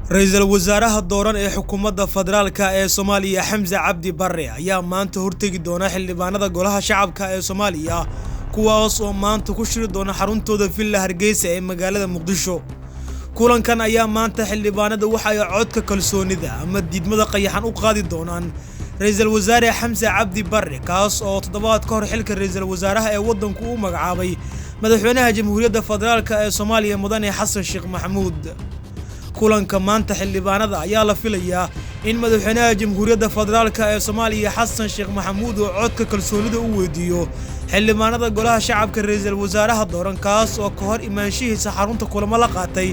Ra'iisul Wasaaraha dooran ee xukuumadda federaalka ee Soomaaliya Xamse Cabdi Barre ayaa maanta hortegi doona xildhibaanada golaha shacabka ee Soomaaliya, kuwaas oo maanta ku shiri doona xaruntooda Villa Hargeysa ee magaalada Muqdisho. Kulankan ayaa maanta xildhibaanada waxa ay codka kalsoonida ama diidmada qayaxan u qaadi doonaan Ra'iisul Wasaare Xamse Cabdi Barre, kaas oo toddobaad ka hor xilka ra'iisul wasaaraha ee waddanku u magacaabay madaxweynaha Jamhuuriyadda Federaalka ee Soomaaliya Mudane Xasan Sheekh Maxamuud. Kulanka maanta xildhibaanada ayaa la filayaa in madaxweynaha Jamhuuriyadda Federaalka ee Soomaaliya Xasan Sheekh Maxamuud uu codka kalsoonida u weydiiyo xildhibaanada golaha shacabka ra'iisul wasaaraha dooran, kaas oo ka hor imaanshihiisa xarunta kulamo la qaatay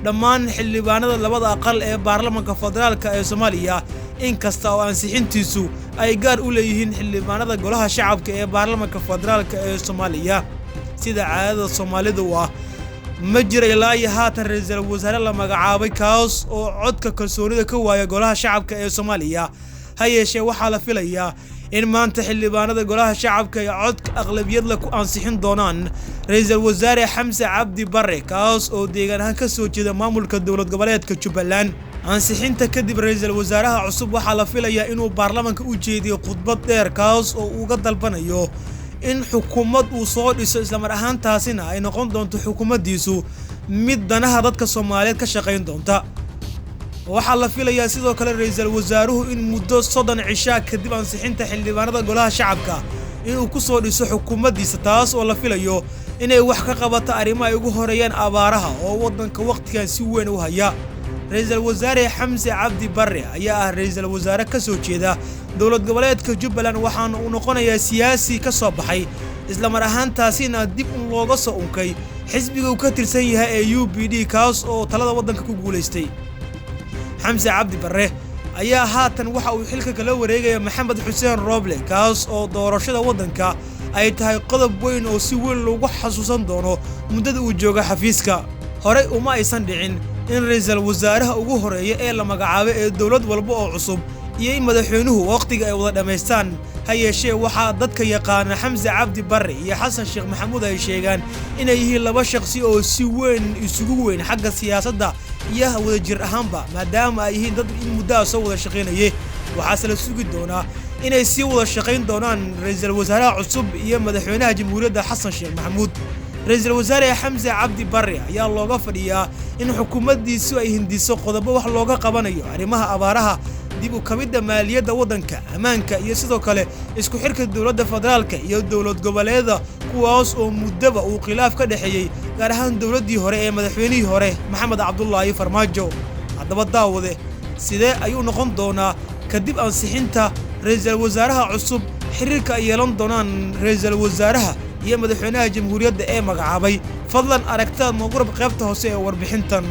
dhammaan xildhibaanada labada aqal ee baarlamaanka federaalka ee Soomaaliya, inkasta oo ansixintiisu ay gaar u leeyihiin xildhibaanada golaha shacabka ee baarlamaanka federaalka ee Soomaaliya. Sida caadada Soomaalidu ah, ma jira ilaa iyo haatan ra'iisul wasaare la magacaabay kaas oo codka kalsoonida ka waaya golaha shacabka ee Soomaaliya. Ha yeeshee, waxaa la filayaa in maanta xildhibaanada golaha shacabka ay codka aqlabiyadla ku ansixin doonaan ra'iisul wasaare Xamse Cabdi Barre, kaas oo deegaan ahaan ka soo jeeda maamulka dowlad goboleedka Jubbaland. Ansixinta kadib, ra'iisul wasaaraha cusub waxaa la filayaa inuu baarlamaanka u jeediyo khudbad dheer, kaas oo uga dalbanayo in xukuumad uu soo dhiso, islamar ahaantaasina ay noqon doonto xukuumaddiisu mid danaha dadka Soomaaliyeed ka shaqayn doonta. Waxaa la filayaa sidoo kale ra'iisul wasaaruhu in muddo 30 cishaa kadib ansixinta xildhibaanada golaha shacabka inuu ku soo dhiso xukuumaddiisa, taas oo la filayo inay wax ka qabato arrimo ay ugu horeeyaan abaaraha oo waddanka wakhtigan si weyn u haya. Ra'iisul Wasaare Xamse Cabdi Barre ayaa ah ra'iisul wasaare ka soo jeeda dowlad goboleedka Jubbaland, waxaana uu noqonayaa siyaasi ka soo baxay islamar ahaantaasina dib un looga soo unkay xisbiga uu ka tirsan yahay ee UPD, kaas oo talada waddanka ku guulaystay. Xamse Cabdi Barre ayaa haatan waxa uu xilka kala wareegaya Maxamed Xuseen Rooble, kaas oo doorashada waddanka ay tahay qodob weyn oo si weyn loogu xasuusan doono muddada uu jooga xafiiska. Horey uma aysan dhicin in ra'iisul wasaaraha ugu horeeya ee la magacaabay ee dowlad walba oo cusub iyo in madaxweynuhu wakhtiga ay wada dhammaystaan. Ha yeeshee, waxaa dadka yaqaana Xamse Cabdi Barre iyo Xasan Sheekh Maxamuud ay sheegaan inay yihiin laba shaqsi oo si weyn isugu weyn xagga siyaasadda iyo wadajir ahaanba, maadaama ay yihiin dad in muddaha soo wada shaqaynayay. Waxaase la sugi doonaa inay sii wada shaqayn doonaan ra'iisul wasaaraha cusub iyo madaxweynaha Jamhuuriyadda Xasan Sheekh Maxamuud. Ra'iisul Wasaare Xamse Cabdi Barre ayaa looga fadhiyaa in xukuumaddiisu ay hindiso qodobo wax looga qabanayo arrimaha abaaraha, dib u kabidda maaliyadda waddanka, ammaanka iyo sidoo kale isku xirka dowladda federaalka iyo dowlad goboleeda, kuwaas oo muddaba uu khilaaf ka dhexeeyey, gaar ahaan dowladdii hore ee madaxweynihii hore Maxamed Cabdulaahi Farmaajo. Haddaba daawade, sidee ayuu noqon doonaa kadib ansixinta ra'iisul wasaaraha cusub xiriirka ay yeelan doonaan ra'iisul wasaaraha iyo madaxweynaha jamhuuriyadda ee magacaabay? Fadlan aragtidaad noogu rab qaybta hoose ee warbixintan.